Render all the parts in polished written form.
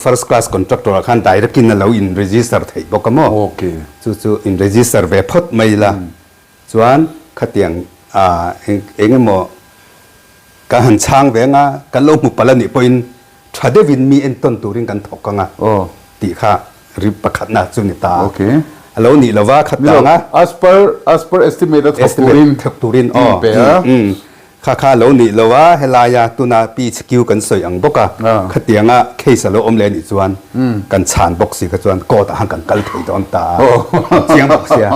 First class contractor ah khan direct in a lo in register theih bawk a maw? Chu chu in register ve phawt mai ila chuan khatiang eng emaw kan han chhang ve anga kan lo hmu palh a nih pawhin tha deuhin mi entawn turin kan thawk anga tih kha ri pakhatna chu ni ta a. A lo nih lova khat tang a. As per as per estimate a thawk turin thawk turin aw. Kha kha lo nih lo a, helaia tuna PHQ kan sawi ang bawk a, khatianga case a lo awm leh anih chuan kan chhan bawk si kha chuan court ah khan kan kal thei dawn ta a, an chiang bawk sia.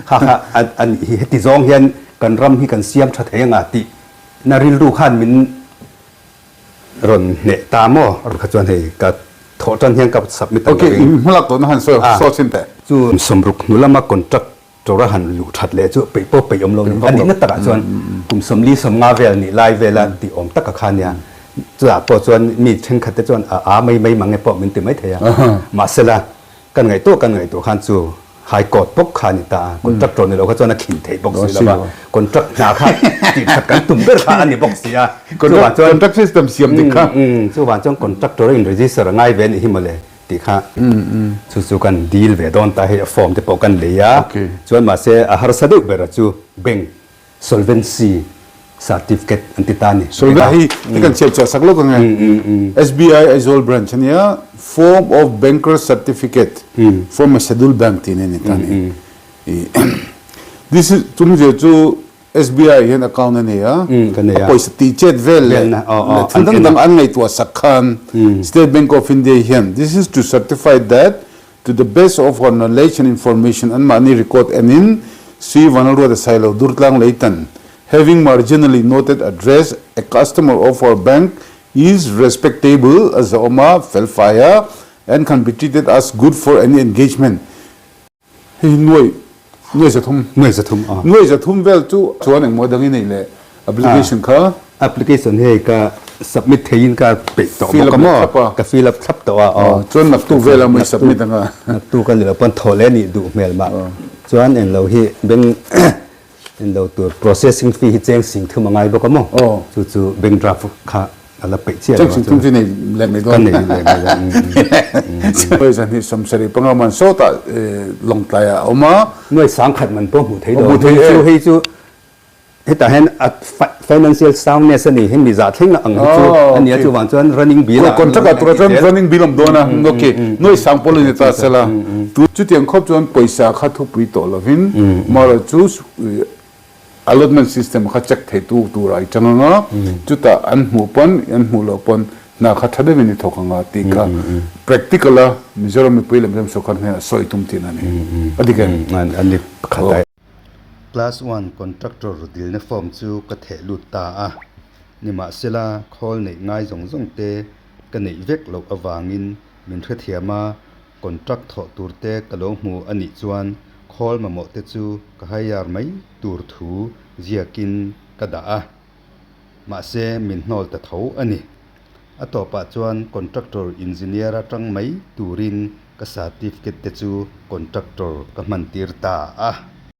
Kha kha a nih hi, heti zawng hian kan ram hi kan siam tha thei anga tih na rilru khan min rawn hneh ta maw? Kha chuan hei ka thawh tan hian ka submit ang ka ring. Ok, in hmalak tawhna han sawi sawi chhin teh. Chu sawmruk hnu lama contract Tora han luh that leh chu peih pawh peih awm lo ni. A nihna takah chuan kum 40 50 vel nih lai vela tih awm taka kha nia. Chutah pawh chuan mi thenkhat te chuan a a mai mai mang e pawh min ti mai thei a. Mahsela kan ngaihtuah kan ngaihtuah khan chu High Court bawk kha a ni ta a. Contractor ni lo kha chuan a khin theih bawk si lo va. Contract hna kha tih that kan tum ber kha a ni bawk si a. Chuvang chuan Contract system siam dik kha. Chuvang chuan contractor a in register a ngai ve a nih hi mawle. Tih kha chu chu kan deal ve dawn ta hei a form te pawh kan lei a chuan mahse a harsa deuh ber a chu bank solvency certificate an ti ta a ni. Solvency hi kan chhiat chhuah sak lawk ang e. SBI Aizawl branch a nia form of banker certificate from a scheduled bank tih a ni ta a ni. This is chumzia chu SBI hian account a nei a, a pawisa tih chet vel leh thil dang dang an ngaihtuah sak khan State Bank of India hian this is to certify that to the best of our knowledge and information anmahni record enin Sri Vanlalruata Sailo Durtlang Leitan having marginally noted address a customer of our bank is respectable a zawm a felfai a and can be treated as good for any engagement Hei hi nuai, nuai 300. Nuai 300 a. Nuai 300 vel chu chuan engmaw dang i neih leh application kha? Application hei ka submit theiin ka peih tawh bawk a maw? Ka fill up thlap tawh a aw. Chuan naktuk vel a maw i submit ang a? Naktuk a ni lo pawn thaw leh nih duh hmel mah. Chuan englo hi bank englo tur processing fee hi cheng sing thum a ngai bawk a maw? Chu chu bank draft kha A la peih chiah lo a chu. Chu nei leh mai dawn. Ka nei leh mai dawn. Nuai 275 man sawtah Lawngtlai ah a awm a. Nuai 10,000 man pawh hmuh thei lo. Hmuh thei e. Chu hei chu hetah hian a financial soundness a ni hi mi zah thleng ang hi chu a nia chuvang chuan running bill ah. Contract ah turah chuan running bill awm dawn a. Ok. Nuai sang pawh lo ni ta sela. Chutiang khawp chuan pawisa kha thupui tawh lovin marawh chu Allotment system kha check theitu tur a i chang anga, chutah an hmuh pawn an hmuh loh pawn hna kha tha deuhin i thawk anga tih kha practical a Mizoram mipui leh Mizoram sawrkar hnenah sawi tum tihna a ni. A dik em? A ni pakhat a. Class one contractor dilna form chu ka theh lut ta a, nimahsela khawl neih ngai zawng zawng te ka neih vek loh avangin min hrethiam a, Contract thawh tur te ka lo hmu a nih chuan khawl mamawh te chu ka hire mai tur thu ziakin ka dah a, mahse min hnawl ta tho a ni. A tawpah chuan contractor engineer atang mai turin ka certificate te chu contractor ka hman tir ta a.